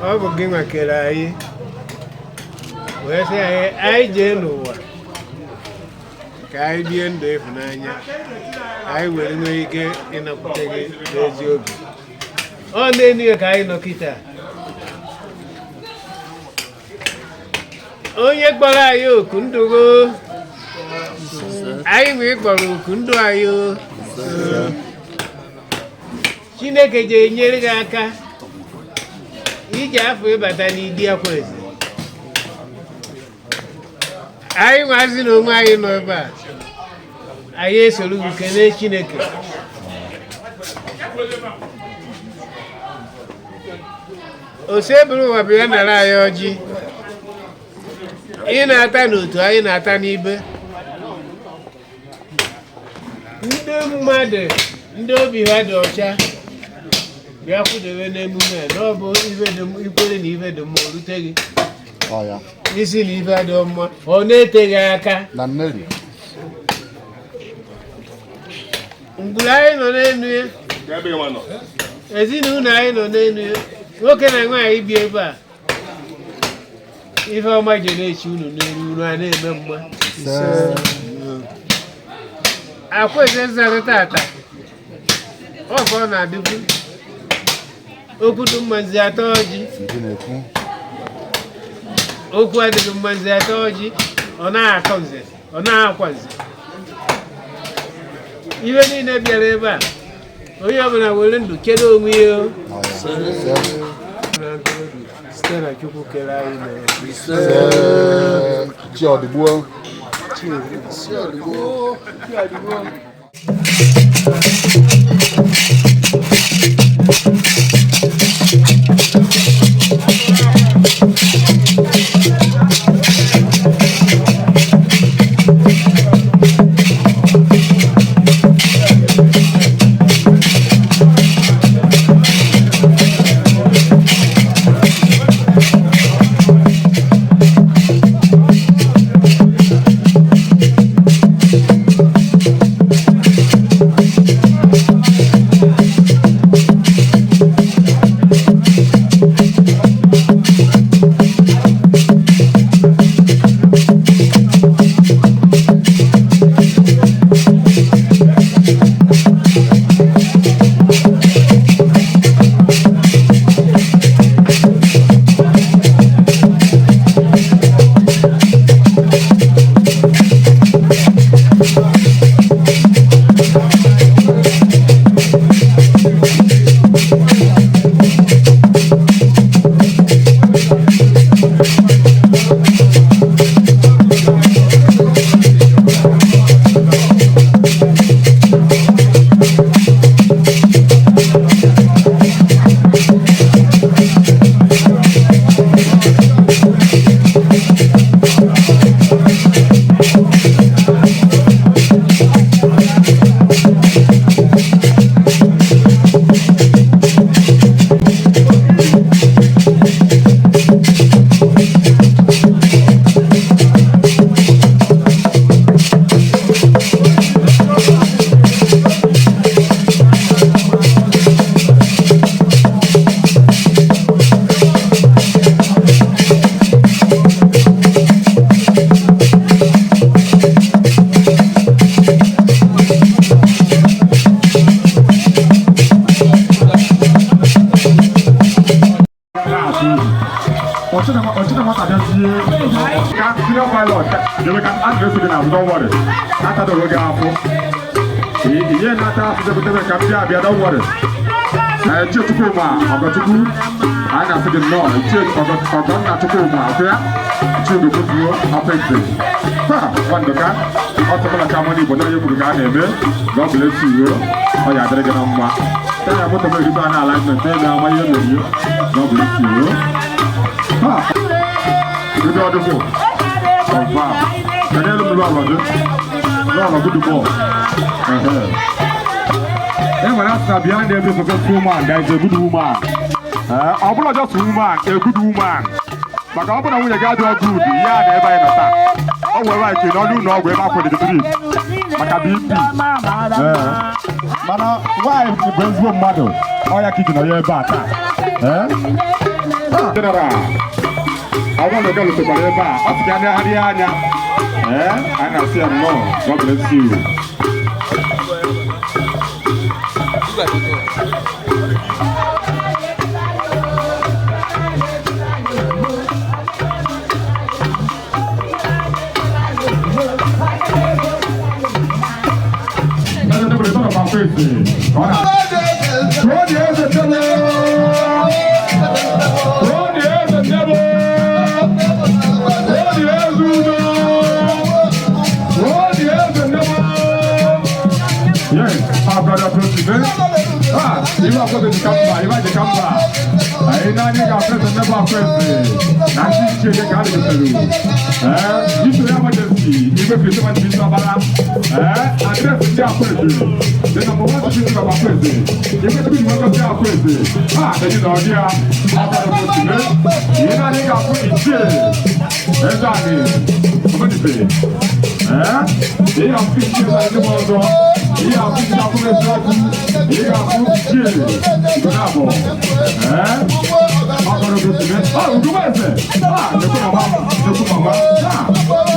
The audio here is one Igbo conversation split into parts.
Ọ bụ gị nwa kere anyị wee sị anyị anyị jee n'ụwa ka anyị bie ndụ ịfụnanya, anyị were nwee ike ịnapụta gị n'ezi obi. Ọ n'elu ya ka anyị nọ kịta. Onye kpọrọ anyị oku ndụgo anyị nwee kpọrọ oku ndụ anyị o. Chineke ji enyere gị aka iji afọ ịbata n'idi akwa eze. Anyị nwazi na onwe anyị nọ ebe a, anyị esoro gị kelee Chineke. Osebụrụ ụwa bịa nara anyị ọjị. Ị na-ata n'otu, anyị na-ata n'ibe. Ndị mmadụ ndị obi ha dị ọcha bịa kwudebe n'emume a na ọ bụ ife dị ikwere na ife dị mma o rute gị isi na ife adịghị mma ọ na-eteghị aka. Ngwuru anyị nọ n'elu ya, ezinụlọ anyị nọ n'elu ya, nwoke na nwaanyị bi ebe a, ife ọma ji na-echi unu n'elu, unu a na-eme mma. Akwa eze zara tata ọ ka ọ na-adịbu okwu dị mma nzi atọ ọjị, okwu adịghị mma nzi atọ ọjị, ọ na-atọ nze, ọ na-akwa nze. Ife niile bịara ebe a, onye ọbụla were ndụ kedu onwe ya site na Chukwu kere anyị na Chi ọdịgbuo. Jebe ka a na-eso gị n'azụ, don't worry. Atadoro gị afọ. Ihe na-ata afọ debe ka m bịa abịa, don't worry. Ee, Ichie Chukwuma Ọgọchukwu, anyị na-asị gị nnọọ. Ichie Ọgọnna Chukwuma, ọkụ ya Ichie Ugobuo Akwente. Ha, Nwandoka, ọ tụmụla ka amụ Igbo na onye kwuru ka a na-eme. God bless you. Ọ ya adịrị gị na mma. Taya moto m erikwa na alignment ebe ama ihe mere. God bless you. Ha, ndị ọdụmụ confirm. Kedụ m lụọ gị? Lọlọ, good boy. Ehe. E nwere asị na behind every successful man there is a good woman. Ee, ọ bụla just woman, a good woman. Maka ọ bụrụ na nwunye gị adịghị good, ya na ebe anyị nọ taa. O nwere right n'ọnụ ụlọ ọgwụ ebe akwụrụ drip maka BP. Ee. Mana nwaanyị bụ ezigbo mmadụ, ọ ya ka iji nọ ya ebe a taa. Ee. General, ọ bụrụ na oge lụtekwara ebe a, ọ sị ka ya negharịa anya. Ee, anyị na-asị ya nnọọ. God bless you. Yes, our brother President. Ah, iwe akwụkwọ dị ka mba, iwe dị ka mba. Anyị na-anyị ga-president never president. Na ndị ichie gị ka a na-egotere. Ee, His Royal Majesty, Igwe Christopher Ntinsu Abara. Ee, address ndị Akweze. The number one citizen of Akweze. Igwe Chukwu ji nwekọta Akweze. Ha, eji na ọdị ya. Our brother President. Ihe na-anyị ga-afụ ichie. Eze anyị, Omenife. Ee, ihe afụ ichie na ndị m ọzọ. Ihe afụ ichie afụ eziokwu. Ihe afụ ichie. Ugonabọ. Ee, ọgọrọ President. Ah, Ugomeze. Ah, nekwu mama, nekwu mama. Ah,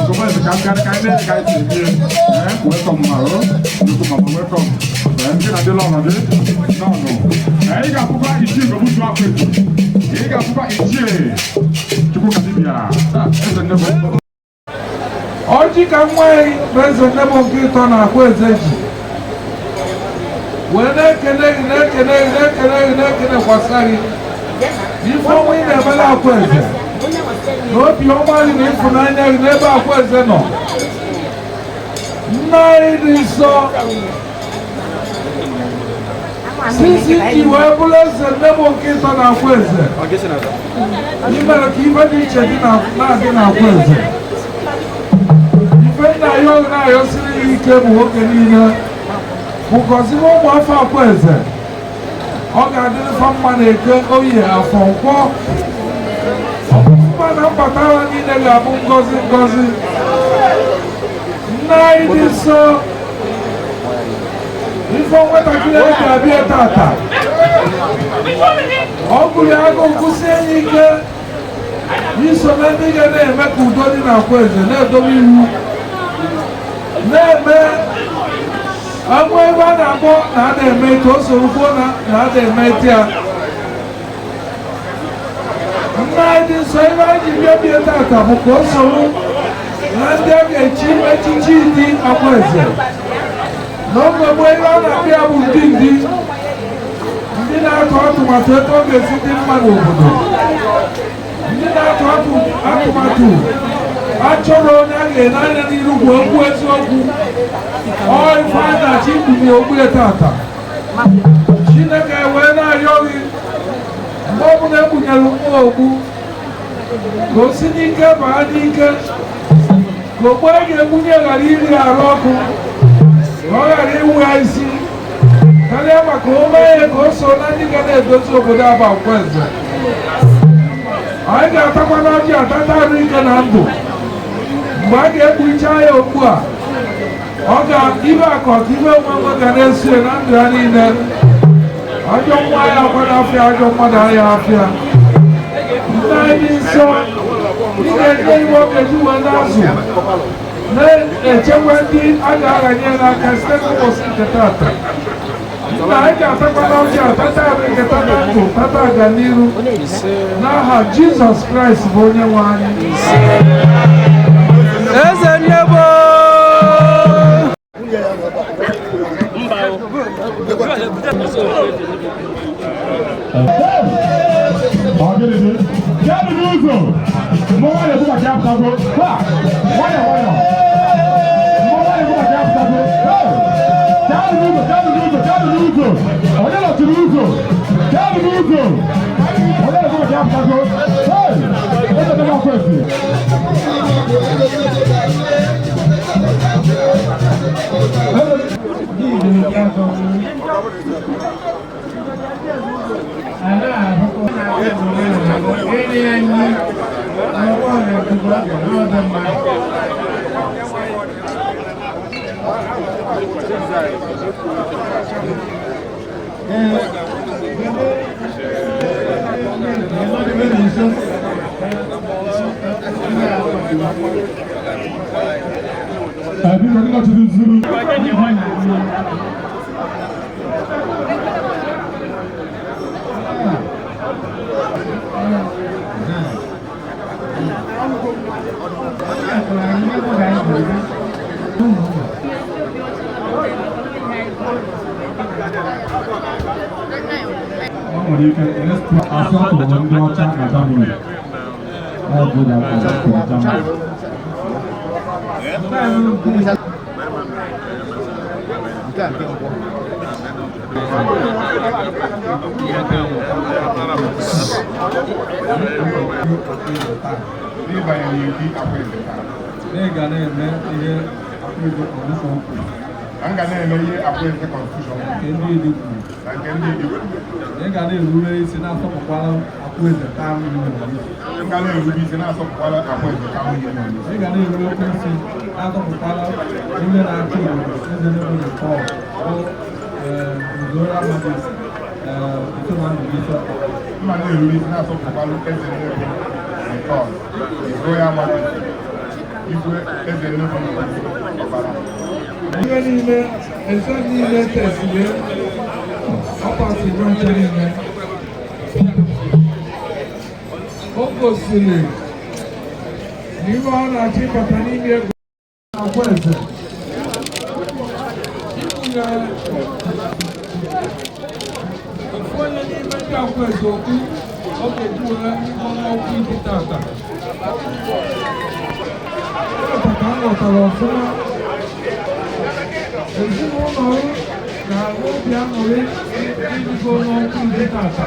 Ugomeze ka m gara ka anyị na-ege ka anyị si eme. Ee, welcome ma o. Nekwu mama, welcome. Ee, ndị na ndị lọlọ gị. Nọọnụ. Ee, ị ga-afụkwa ichie Ugobutu Akweze. Ị ga-afụkwa ichie Chukwuka dibịa. Ah, eze nne bụ. Ọjị ka nwa anyị bụ eze nne m nke ịtọ na-akwa eze ji wee na-ekene gị, na-ekene gị, na-ekene gị, na-ekenekwasa gị n'ife ọnwa ị na-emere akwa eze na obi ọma gị na ịfụnanya gị n'ebe akwa eze nọ. Nna anyị dị nsọ, sisi ji wee bụrụ eze nne m nke ịtọ na akwa eze, ị mere ka ife dị iche dị na-adị na akwa eze. Ife nna ya ọ na-ayọsiri ya ike bụ nwoke niile bụ gọziwe ụmụafọ akwa eze. Ọ ga-adịrịfa mma na Eke, Oye, Afọ, Nkwọ. Ọpụpụ na mbata ha niile ga-abụ ngọzi ngọzi. Nna anyị dị nsọ, ife nwatakịrị anyị ga-abịa tata, ọ gụrụ ya agụ nkwụsị enyi ike iso na ndị ga na-eme ka udo dị n'akwa eze, na-edobe iwu, na-eme anwụ ebe a na-akpọ na a na-eme ka o soro kwuo na a na-eme eti ya. Nna anyị dị nsọ, ebe anyị ji bịa bịa tata bụ ka o soro na ndị a ga-echi echichi dị akwa eze. N'oge gboo, ebe a na-akpọ ya bụ ndị ndị ndị na-atụ atụmatụ etu ọ ga-esi dị mma n'obodo, ndị na-atụ atụmatụ achọrọ onye a ga-ele anya n'iru bụ okwu eziokwu. Ọ ife a na-achọ ikpughe okpu ya tata. Chineke wee na-arịọ gị, mgbe ọbụla ekpunyere nwa okpu, ka o si n'ike baa n'ike, ka okpu a ga-egbunye ghara iri arụ ọkụ, ka ọ ghara iwu ya isi karịa, maka o mee ya ka o so na ndị ga na-edozi obodo Aba Nkweze. Anyị ga-atakwa n'ọjị, atata arụ ike na ndụ. Mgbe a ga-ekpucha ya okpu a, ọ ga ibe akọ ka ibe nwe nwe ga na-eso ya na ndụ ya niile. Ajọ nwa ya akwa n'afịa, ajọ mmadụ ahịa afịa. Nna anyị dị nsọ, ị ga-enye iwe okeji wee na-azụ na-echekwa ndị a ga-aghanye n'aka site n'ụbọchị nke tata. Nna anyị ga-atakwa n'ọjị, atata arụ ike, tata ndụ, tata aganiru, n'aha Jizọs Kraịst bụ onye nwe anyị. Eze Nnebo. Ọ gịnị? Bịanụ n'ụzọ. Mmọnwụ a na-ekwu maka ya pụtago. Ha! Nwayọ nwayọ. Mmọnwụ a na-ekwu maka ya pụtago. Hey! Bịanụ n'ụzọ, bịanụ n'ụzọ, bịanụ n'ụzọ. Onye nọchiri ụzọ? Bịanụ n'ụzọ. Onye na-ekwu maka ya pụtago. Hey! Eze ndị Akwesi. Biko, ndị nọchiri zuru. Ọ nwere ike asị ọ tụrụ ndị ọcha na Germany. Ọ bụ na ọ Germany. N'ịbanye n'idi Akwaeze taa. Ị ga na-eme ihe Akwaeze Constitution kwuru. Na m ga na-eme ihe Akwaeze Constitution kwuru. Nke ndị Idi kwuru. Na nke ndị Idi kwuru. Ị ga na-erube isi na-asọpụkwara Akwaeze Town Union. M ga na-erube isi na-asọpụkwara Akwaeze Town Union. Ị ga na-erubekwa isi na-asọpụkwara onye na-achị obodo, Eze Nnebo the Third, bụ His Royal Majesty Ichima Ndubuisi Okpara. M ma na-erube isi na-asọpụkwara Eze Nnebo the Third, His Royal Majesty Igwe Eze Nnebo Ndubuisi Okpara. Ihe niile, eze niile tesiri, ọ pasịrị nche niile. O gosiri na ihe ọ na-achọ ịbata n'ime ego Akwaeze. Ikwunye ofu onye n'ime ndị Akwaeze okwu ọ ga-eji were n'ọkwa ibi tata. Tata ka m ghọtara ọfụma ezinụlọ m na-arụ obi aṅụrị ịdịgo n'ọkwa ibi tata.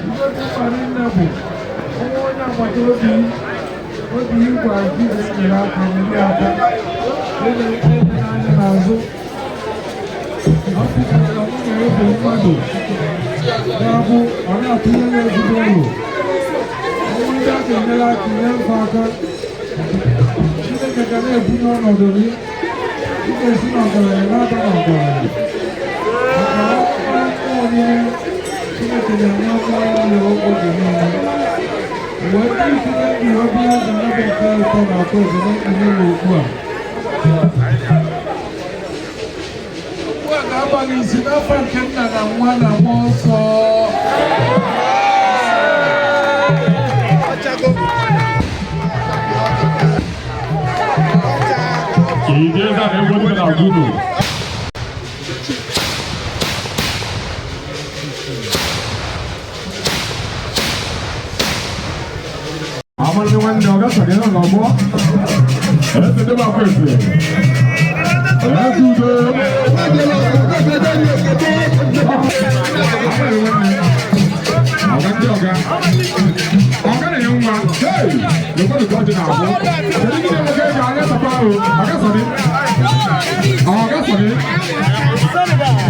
Ihe dị mkpa rinne bụ onwe onye agbata obi obi igwe azụ nyere aka nyere aka ele ele n'anya n'azụ. Ọ pụtara na nwunye ya bụ mmadụ ga-abụ ọ na-atụnye ya ezigbo uru. Ọnwụ ndị a ga-enyere aka nyere mfa aka. Chineke ga na-ebunye ọnọdụ gị. Ị ga-esi n'ọgaranya na-aba n'ọgaranya. Maka ọkpara mmụọ niile Chineke na-enye ọkpara ya oge niile. Mgbe ndị isi na ndị obi eze Nnebo nke ịtọ na Akwaeze na-ekpughe ụlọ ugbu a. Ugbu a ga-abalị isi n'afọ nke nna na nwa na mmụọ nsọ. Ide eze a na-egwu dịka na Gudu. Amalị nwanne ọ gasọrọ ya n'ọgbọ. Eze Nnebo Akwaeze. Eze udo. Amalị nwanne. Ọga ndị ọga. Ọga na-enye nwa. Hey! Lekwanụ ka ọ dị n'ahụ. Kedu ndị na-enwe ego anya sapa ahụ? Ọga sọrị. Ọga sọrị.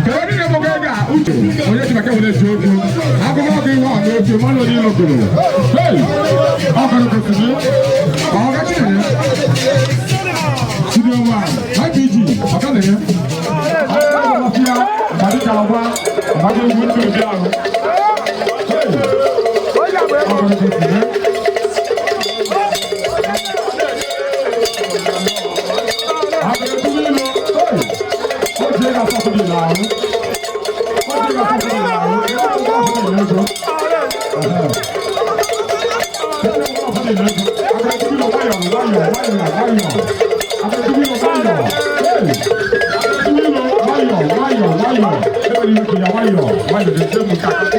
Kedu ndị na-enwe ego a? Uche. Onye ji maka were ji okwu. Agụmagụ ihe ọ na-eji mmanụ onye ilokoro. Hey! Ọkara kwesịrị. Ọga Chinenye. Studio One. IPG. Ọga na-enye. Ọga na-enye. Mmadụ kalagwa. Mmadụ egwu ndị obi ahụ. Hey! Ọkara kwesịrị. Nwayọ, nwayọ, nwayọ, nwayọ. Abịachukwu ilo, nwayọ. Hey! Abịachukwu ilo, nwayọ, nwayọ, nwayọ. Ebere iwe ya, nwayọ, nwayọ, dezie m nke a.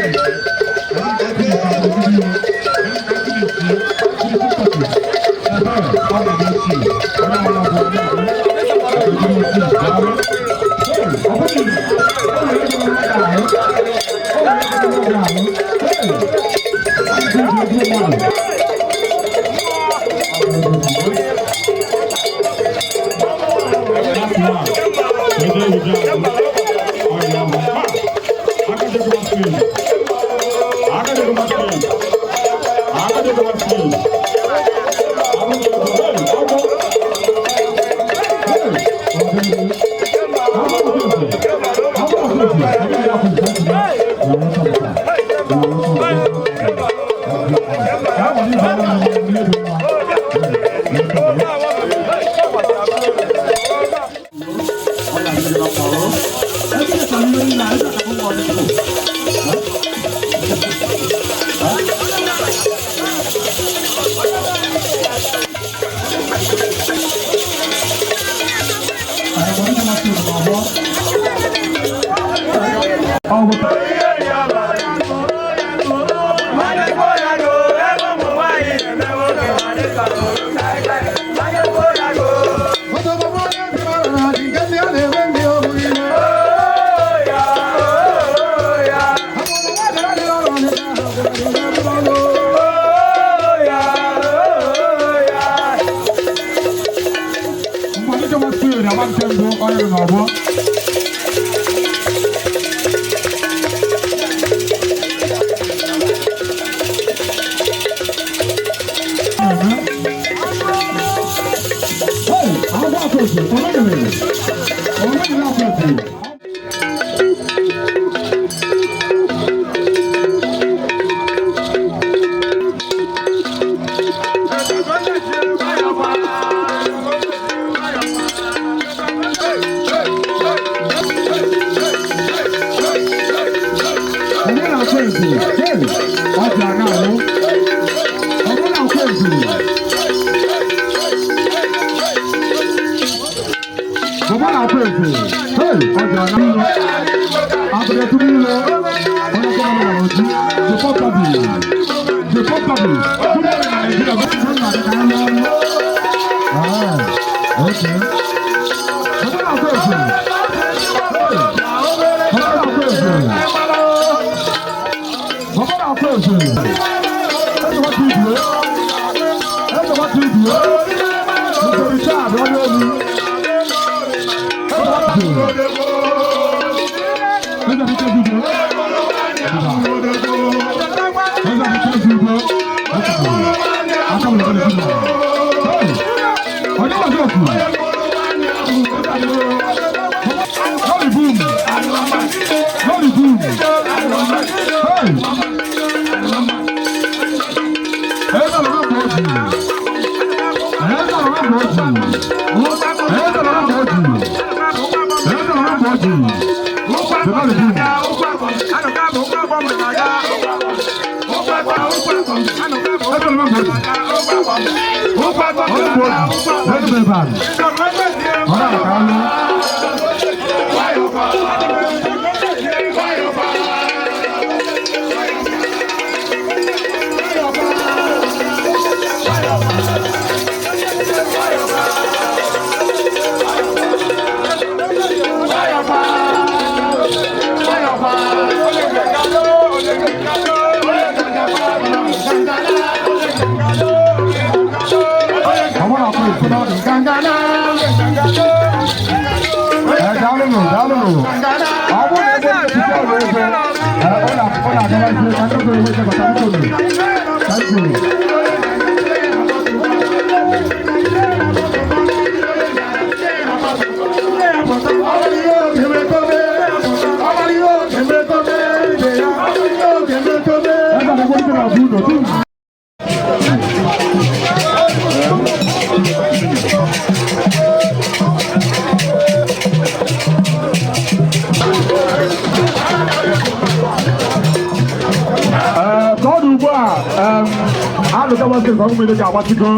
Alụka masịrị ọmụmụ ile ga-agbatigo.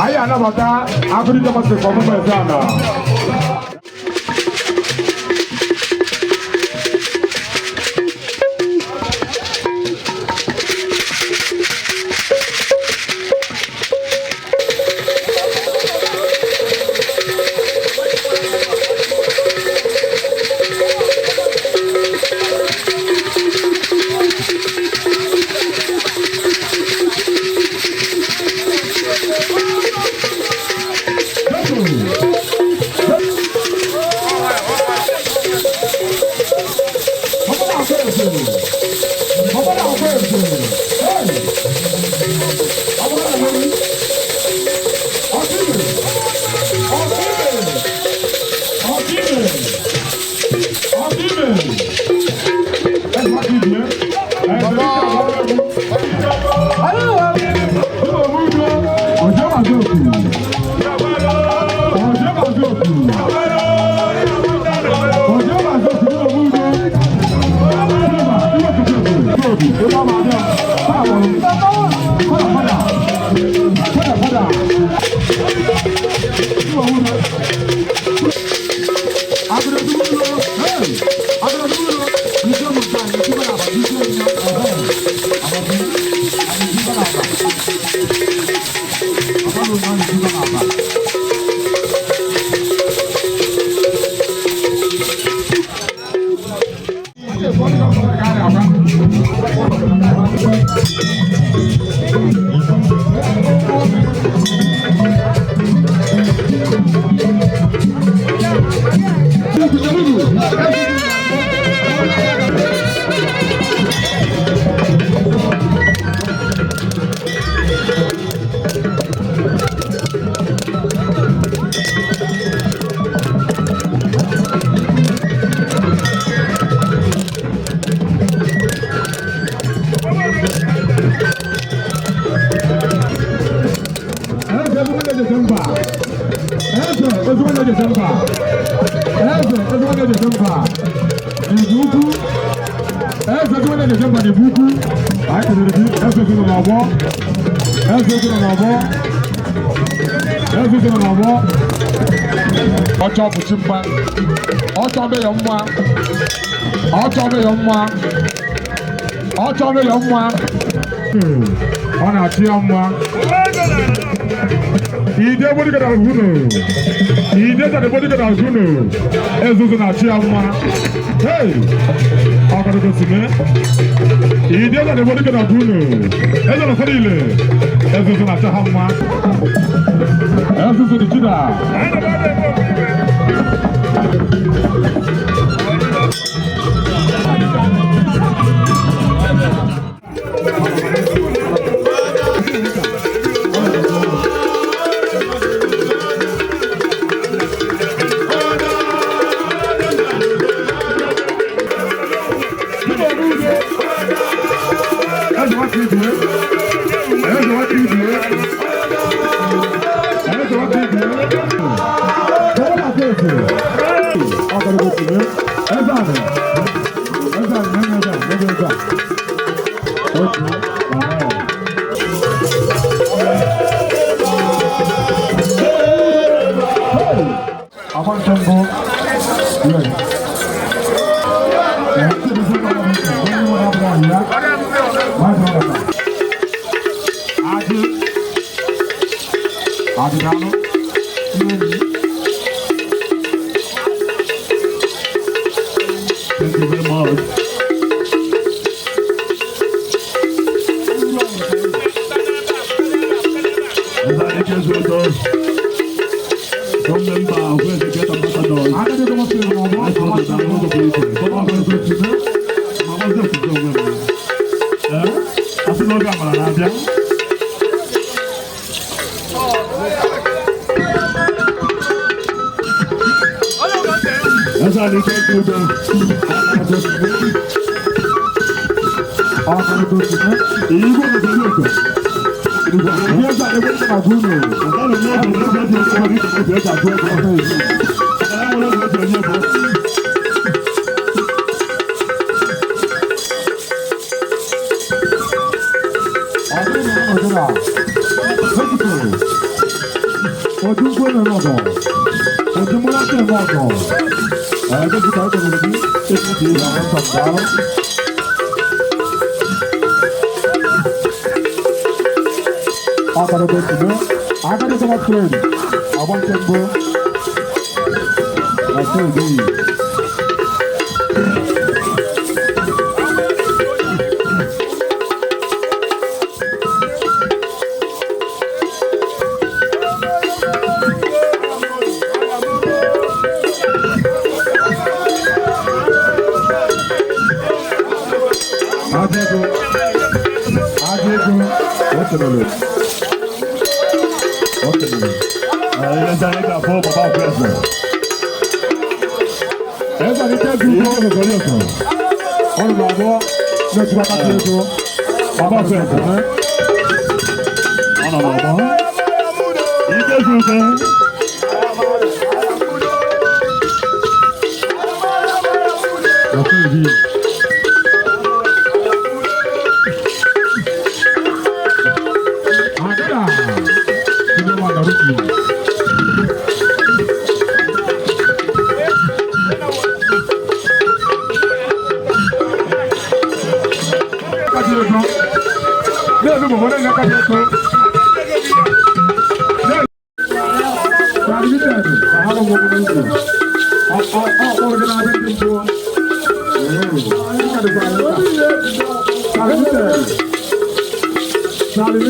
Anyị anabata Agụdike masịrị ọmụmụ eze ala. Ọchọ bụchi mma, ọchọ meyọ mma, ọchọ meyọ mma, ọchọ meyọ mma, ọ na-achị ya mma. Ide gbodigada azụnụ, ide zara gbodigada azụnụ, ezuzu na-achị ya mma. Hey, ọgọdọgọ si mee. Ide zara gbodigada azụnụ, ezara ụfọdụ ile, ezuzu na-achị ha mma. Ezuzu dị chida. Thank you very much. ọgọ. Depụta ekele gị, ekwuti ihe ọsọ daalụ. Akadebe tụme, akadebe tụme tren, agba nke mbụ, na steeti. Adego, Adego, otemele, otemele. Ilé anyị ga-afụ Baba Akweze. Eze ni tẹ́jú Ihe oge otu. ọ̀nà àbọ̀ n'otu akata ego. Baba Akweze. Ọ nọ n'ọgbọ. Ike zuru ike. Ọkụ. Agada, ndị nwa garuki. Akata ego. Na-elu bụ onye na-akata ego. Limited, ka ha bụ obodo ugwu. Ọ kpọrọ gị na-abịa ndị mbụ. Limited. Thank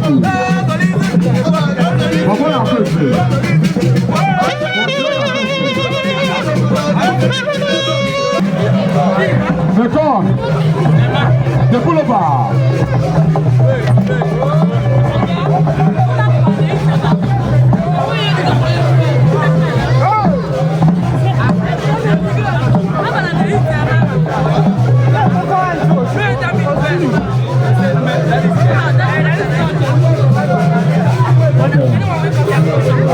you. The corn, the pullover.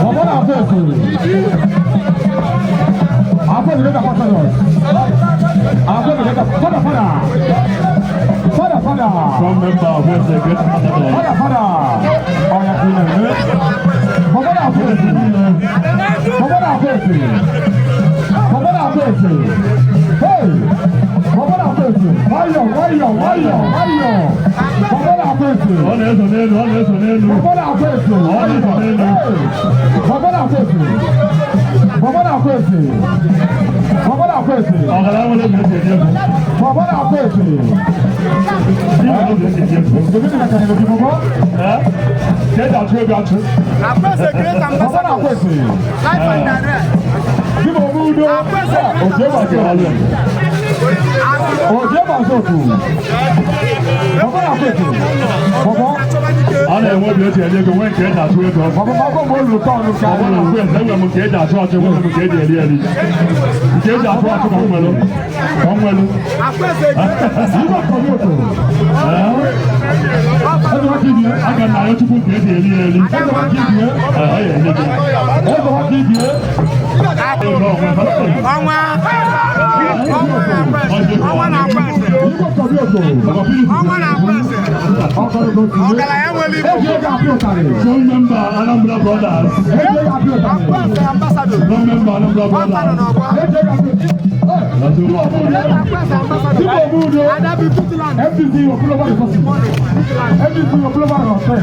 Ọmọ náà fẹ́ fún afọ ìrẹ́ta pàtàkì afọ ìrẹ́ta fada fada fada fada Strong member of West Great Ambassador. fada fada ọ̀yà kìnnà ẹ̀ bàbá náà fẹ́ fún bàbá náà fẹ́ fún bàbá náà fẹ́ fún hey bàbá náà fẹ́ fún wáyọ̀ wáyọ̀ wáyọ̀ wáyọ̀ bàbá náà fẹ́ fún. Ọ na-eso n'elu, ọ na-eso n'elu. Bàbá náà fẹ́ fún bàbá náà fẹ́ fún bàbá náà fẹ́ fún bàbá náà fẹ́ fún. Ọ̀gá nwere oge esi enye ego. Bàbá náà fẹ́ fún. Ndị nwere oge esi enye ego. Èmi nìkan kàn ní bàbá. Ee? Ka eji achụ ego achụ. Akwese great Bàbá ambassador. náà fẹ́ fún. Life and direct. Bí mo mú dó. Òjé bàjẹ́ Ọlụ. Òjé bàjẹ́ òkú. Bàbá náà fẹ́ fún. Bàbá A na-enwe oge esi enye ego, nwee nke eji achụ ego. bàbá bàbá mo lù tọ́ ọ̀nù ká. Ọ bụrụ na Akweze, enwere m nke eji achụ achụ, enwere m nke eji eri eri. Nke eji achụ achụ ka m nwere. Ka m nwere. Akwese great Ìgbà kan ní òkú. Ee? Aga m arịọ Chukwu nke eji eri eri. Ẹ̀sọ̀ wá kí ìdíyẹ. Ee, ọ ya enye gị. Ẹ̀sọ̀ wá kí ìdíyẹ. Ego ọnwa. Ọnwa. Ọnwa na-akwese. Ọnwa na-akwese. Ìgbà kan ní òkú. Ọnwa na-akwese. Ọkọ̀ ló ti yé. Ọgaranya nwere ibu. Eji ego apịa ụtarị. Strong member Anambra Brothers. Eji ego apịa ụtarị. Akwese ambassador. Strong member Anambra Ọnwa nọ Brothers. n'ọgbọ. Eji ego apịa ụtarị. That's all. Akwese ambassador. Igbo bụ udo. Adabi Puntland. MDC Okulova Resources. MDC Okulova Resources.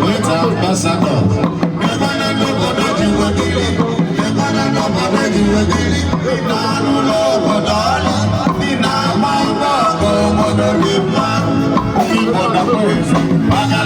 Great ambassador. Obodo dị mma, ụmụ Igbo na-akpọ eze maka